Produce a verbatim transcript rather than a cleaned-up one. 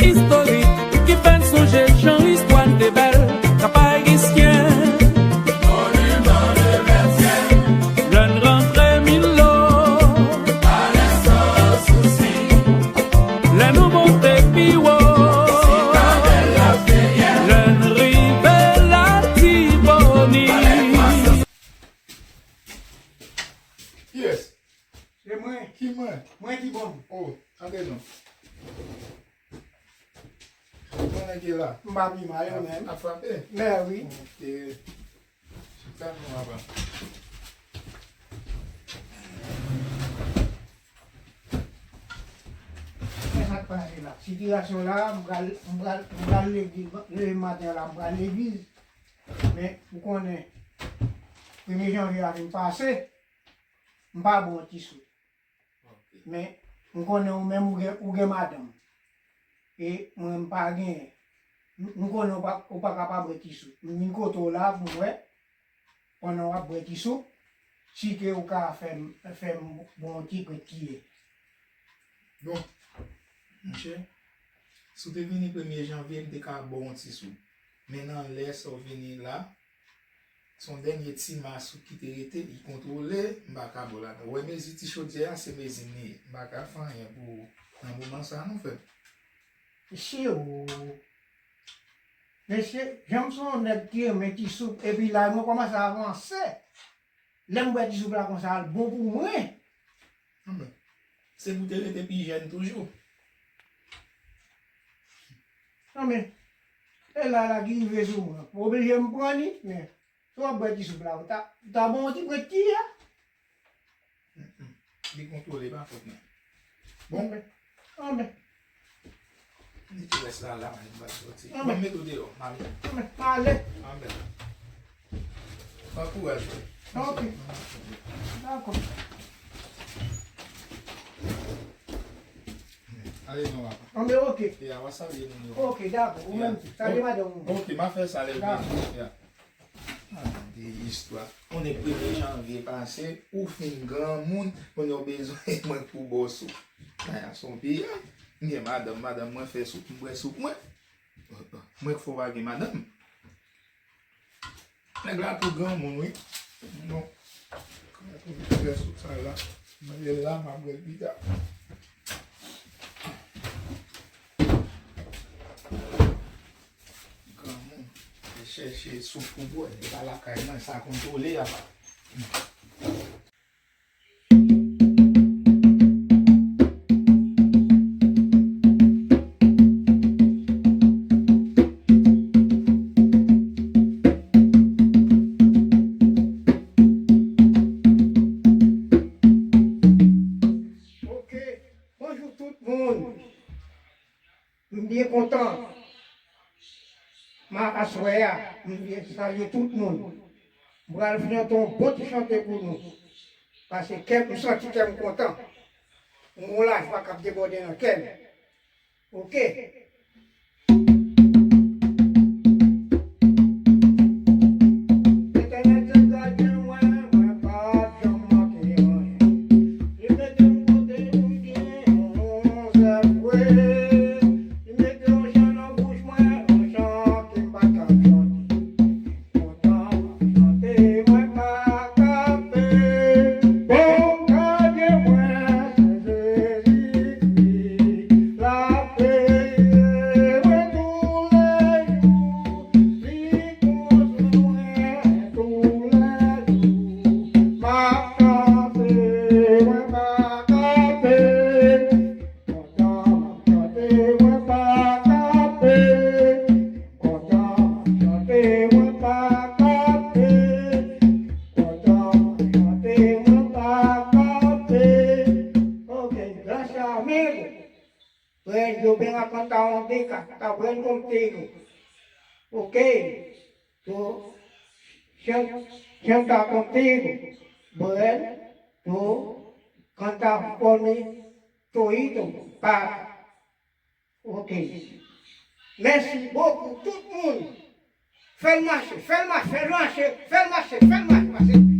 Istorik ki fè n sonje jan istwa n te bèl, Kap Ayisyen. Lè n rantre Milo, lè nou monte pi wo, lè n rive Latibonit. Yes. Se mwen. Ki mwen? Mwen ki bon. Oh, antre non. Mwen ki la. M pa pi mal, ou menm? Ap frape? Mè wi. Ok. Chita non, papa. Men sa k pase la. Sitiyasyon la, m pral, m pral, m pral leve, leve maten la, m pral legliz. Men, ou konnen, premye janvye a vin pase, m pa bwè yon ti sou. Ok. Men, m konnen ou menm, ou gen, ou gen madanm. E mwen, m pa genyen. M, m konnen ou pa, ou pa ka pa bwè ti sou. M vin kote w la pou m wè, pandan w ap bwè ti sou, si ke ou ka fè m, fè m bon yon ti pwent kiyè. Bon, monchè, si w te vini premye janvye, m te ka ba w yon ti sou. Men nan lè sa w vini la, se yon dènye ti mas ou ki te rete, li kontwole, m pa ka ba w ladan. Ou wè mezi ti chodyè a, se mezi m li ye. M pa ka fè anyen pou ou nan moman sa a non, frè m. Mesye o. Mesye, jan m se yon nèg ki renmen ti soup, epi la mwen kòmanse avanse. Lè m bwè ti soup la konsa, l bon pou mwen. Anben, se pou te rete pi jèn toujou. Anben, e la la ki rive sou mwen. Oblije m pran li, men si w ap bwè ti soup la, ou ta, ou ta bon yon ti pwent kiyè. Mm, mm. Li kontwole, pa fòt mwen. Bon. Anben. Anben. Li te rès la, la, li pa sòti. Anben. Mwen met ou deyò, m ale. Anben, m ale. Anben. Pran kouraj, frè. Ok. Dakò. Ale non, papa. Anben, ok. Ya, w a salye moun yo. Ok, dakò. Ou menm tou. Salye madanm ou. Ok, m a fè sa lè l vini. Ya. Tande istwa. Konnen premye janvye pase, ou fin granmoun, konnen w bezwen mwen pou ba w soup. Naya son piya. M gen madanm, madanm mwen fè soup, m bwè soup mwen. Mwen k fè w pa gen madanm. Nèg la tou granmoun, wi. Bon. Kòman pou m fè soup sa la? Mwen la, m ap bwè l pita. Granmoun, al chèche soup pou bwè, e pa lakay mwen, sa kontwole, apa. Ok, bonjou tout moun. M byen kontan. Ma aswè a, m byen salye tout moun. M pral chante yon bon ti chante pou nou. Paske kè m, m santi kè m kontan. M gon lajwa k ap debòde nan kè m. Ok. Letènèl te gade mwen, mwen pa t janm manke anyen. Li mete m kote m byen, yon zèv vre. Li mete yon chan nan bouch mwen, yon chan ke m pa t ka chante. Kontan pou chante, mwen pa kanpe. Bon, gade mwen, se Jezikri. L ap veye mwen toulèjou. Li konstwi mwen toulèjou. M ap chante, mwen pa kanpe. Kontan m ap chante, mwen pa kanpe. Kontan m ap chante, mwen pa kanpe. Kontan m ap chante, mwen pa kanpe. Ok, gracias, amigo. Pues yo ven a cantar un día, está bueno contigo. Ok. Tú, chan-, canta contigo. Bueno, tú canta por mí. Todito, pa. Ok. Mèsi bokou, tout moun. Fè l mache, fè l mache, fè l mache, fè l mache, fè l mache, pase.